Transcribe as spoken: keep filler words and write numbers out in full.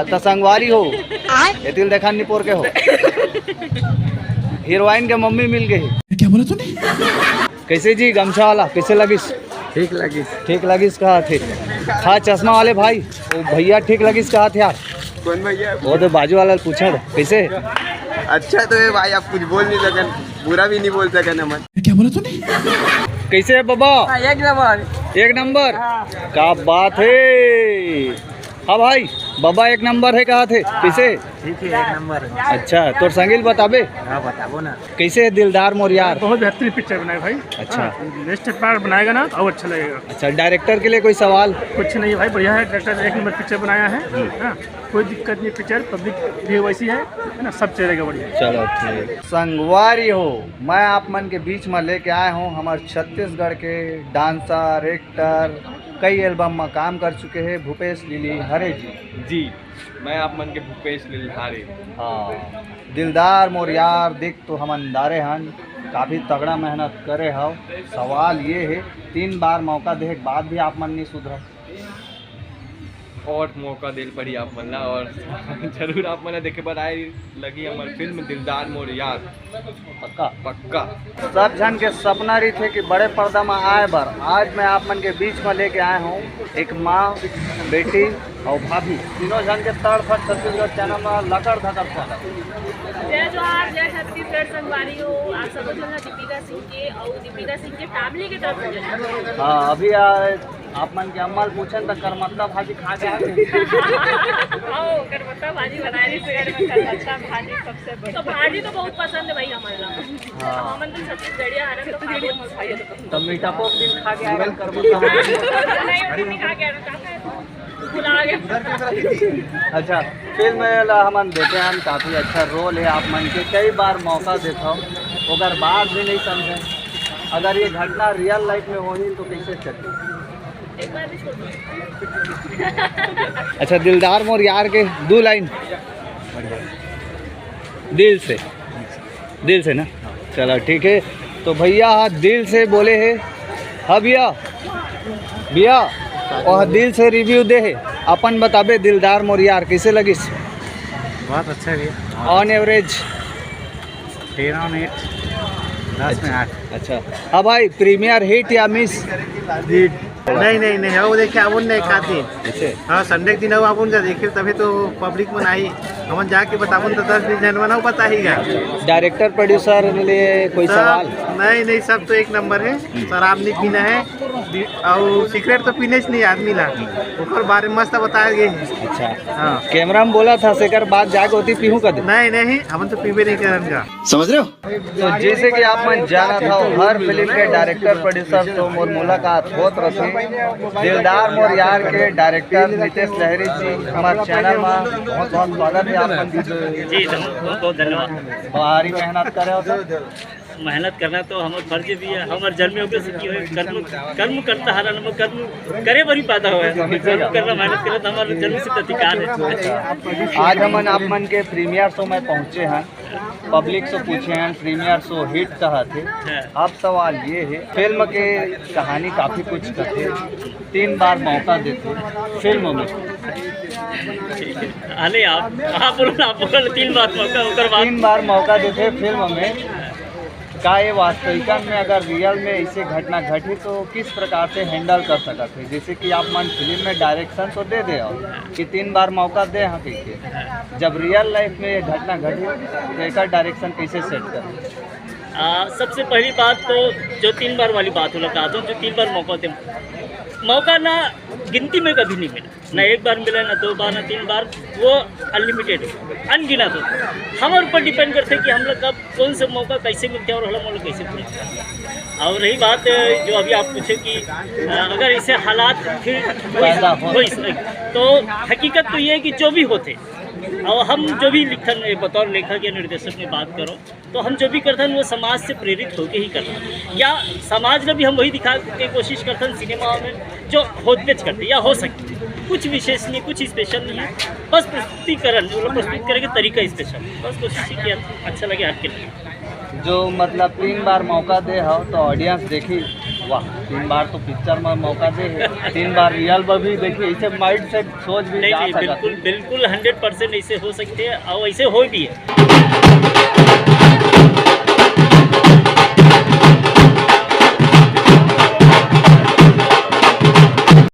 त संगवारी हो, एतिल देखा निपोर के हो, हीरोइन के मम्मी मिल गई। क्या बोला तूने? कैसे जी गमछा वाला, कैसे लगिस? ठीक लगिस। ठीक लगिस कहा थे। हाँ, चश्मा वाले भाई, वो भैया ठीक लगिस कहा थे यार। कौन भैया? वो तो बाजू वाला पूछा था, कैसे? अच्छा तो है भाई, आप कुछ बोल नहीं सकन, बुरा भी नहीं बोल सकन हमन। क्या बोला तूने? कैसे है बाबा? हाँ, एक नंबर। एक नंबर। हाँ। क्या बात है। हाँ भाई, बाबा एक नंबर है कहा थे, कैसे? ठीक है, एक नंबर है। अच्छा, तोर संगील बताबे? हाँ, बताबो ना। कैसे है दिलदार मोर यार? बहुत बेहतरीन पिक्चर बनाए भाई। अच्छा। हाँ, नेक्स्ट पार्ट बनाएगा ना, और अच्छा लगेगा। अच्छा, डायरेक्टर के लिए कोई सवाल? कुछ नहीं भाई, बढ़िया है, डायरेक्टर एक नंबर पिक्चर बनाया है। हाँ, कोई दिक्कत नहीं, पिक्चर पब्लिक भी वैसी है, है ना, सब चलेगा बढ़िया। चलो ठीक। संगवारी हो, मैं आप मन के बीच में लेके आया हूँ हमारे छत्तीसगढ़ के डांसर, एक्टर, कई एल्बम में काम कर चुके हैं भूपेश लिलहारे जी। जी, मैं आप मन के भूपेश लिलहारे। हाँ, दिलदार मोर यार, देख तो हमन डारे हन, काफ़ी तगड़ा मेहनत करे हव। सवाल ये है, तीन बार मौका देहे के बाद भी आप मन नहीं सुधरा। और मौका देल पड़ी आप मन ला, और जरूर आप मन ला देखे बर आए लगी हमर फिल्म दिलदार मोर यार। पक्का? पक्का। सब झन के सपना रहिथे कि बड़े पर्दा में आए बर। आज मैं आप मन के बीच में लेके आया हूँ एक माँ, बेटी और भाभी, तीनों झन के तड़फट छत्तीसगढ़ चैनल में लकड़ धकड़ स्वागत। जय जोहार, जय छत्तीसगढ़ संगवारी हो। आप सबो झन ला दीपिका सिंह के और दीपिका सिंह के फैमिली के तरफ से जय। हाँ, अभी आ, आप मन के अम्मा ल पूछन त करमत्ता भाजी खा के आए। आओ, करमत्ता भाजी बनाए रही, पेड़ में करमत्ता भाजी सबसे बढ़िया। तो भाजी तो बहुत पसंद है भाई हमारे ला। हाँ। हमन तो छत्तीसगढ़िया हरन तो भाजी हमर भाई है तो। तो मीठा पोक दिन खा के आए करमत्ता भाजी। नहीं, वो दिन खा के आए, भुला गए। अच्छा, फिल्म ला हमन देखे हन, काफ़ी अच्छा रोल है, आप मन के कई बार मौका देथव, ओकर बाद भी नहीं समझे। अगर ये घटना रियल लाइफ में होही तो कैसे चलही? एक बार भी छोड़ दो। अच्छा, दिलदार मोर यार के दो लाइन। दिल से, दिल से ना? चलो ठीक है। तो भैया हा दिल से बोले है। हाँ भैया, भैया, और दिल से रिव्यू दे है। अपन बताबे दिलदार मोर यार कैसे लगिस? बहुत अच्छा भैया। On average? Ten on eight, दस में आठ। अच्छा, हाँ भाई, प्रीमियर हिट या मिस? हिट। नहीं, नहीं, नहीं, वो देखे, अपन नहीं खाती। कैसे? हाँ, संडे के दिन अब अपन का देखे, तभी तो पब्लिक मन आही। हमन जाके बताबन तो दस बीस झन मन अउ बताही गा। डायरेक्टर प्रोड्यूसर ले कोई सब, सवाल? नहीं, नहीं, सब तो एक नंबर है। शराब नहीं पीना है, बी-, और सिगरेट तो पीने से नहीं आदमी ला, ओकर बारे में मस्त बताया गया है। अच्छा, हाँ। कैमरा में बोला था, सेकर बाद जाके होती पीहूँ कदे? नहीं, नहीं, हम तो पीबे नहीं करन का। समझ रहे हो? तो जैसे कि आप मन जानत हव, हर फिल्म के डायरेक्टर प्रोड्यूसर तो मोर मुलाकात होत रथे। दिलदार मोर यार के डायरेक्टर नितेश लहरी जी हमारे चैनल में बहुत बहुत स्वागत है आप मन के। जी, बहुत बहुत धन्यवाद। भारी मेहनत करे हो सर। मेहनत करना तो हमारा फर्ज भी है, हमारे जन्म में से की है, कर्म, कर्म करता हरा नंबर, कर्म करे बर ही पैदा हुआ है। कर्म करना, मेहनत करना तो हमारा जन्म सिद्ध अधिकार है। आज हमन आप मन के प्रीमियर शो में पहुँचे हैं। पब्लिक से पूछे हैं, प्रीमियर शो हिट कहा थे। हाँ। अब सवाल ये है, फिल्म के कहानी काफी कुछ कथे, तीन बार मौका देथे फिल्म में। अरे आप, आप बोलो ना, आप बोलो ना, तीन बार मौका, ओकर बाद। तीन बार मौका देथे फिल्म में। का ये वास्तविकता में अगर रियल में ऐसे घटना घटी तो किस प्रकार से हैंडल कर सकत है? जैसे कि आप मन फिल्म में डायरेक्शन तो दे दे हो कि तीन बार मौका दे हाँ कह के, जब रियल लाइफ में ये घटना घटी तो एक डायरेक्शन कैसे सेट कर? आ, सबसे पहली बात तो जो तीन बार वाली बात होला, कहा दो, जो तीन बार मौका दे, मौका ना गिनती में कभी नहीं मिला, ना एक बार मिला, ना दो बार, ना तीन बार, वो अनलिमिटेड, अनगिनत होता है। हमारे ऊपर डिपेंड करते हैं कि हम लोग कब कौन सा मौका कैसे मिलते हैं और हम लोग कैसे पूरा करते हैं। और रही बात जो अभी आप पूछे कि आ, अगर ऐसे हालात फिर पैदा हो। हो इस, तो हकीकत तो ये है कि जो भी होते और हम जो भी लिखन में बतौर लेखक या निर्देशक में बात करो, तो हम जो भी करथन वो समाज से प्रेरित होके ही करथन, या समाज ला भी हम वही दिखा के कोशिश करथन सिनेमा में जो होते करते या हो सकते, कुछ विशेष नहीं, कुछ स्पेशल नहीं है, बस प्रस्तुतिकरण, मतलब प्रस्तुत करे के तरीका स्पेशल, बस कोशिश ही किया अच्छा लगे हट के लगे। जो मतलब तीन बार मौका दे हो तो ऑडियंस देखी, तीन बार तो पिक्चर में मौका दे हे, तीन बार रियल में भी देखिए, इसे माइंड से सोच भी नहीं जा नहीं सकता। बिल्कुल बिल्कुल हंड्रेड परसेंट ऐसे हो सकते हैं और ऐसे हो भी है।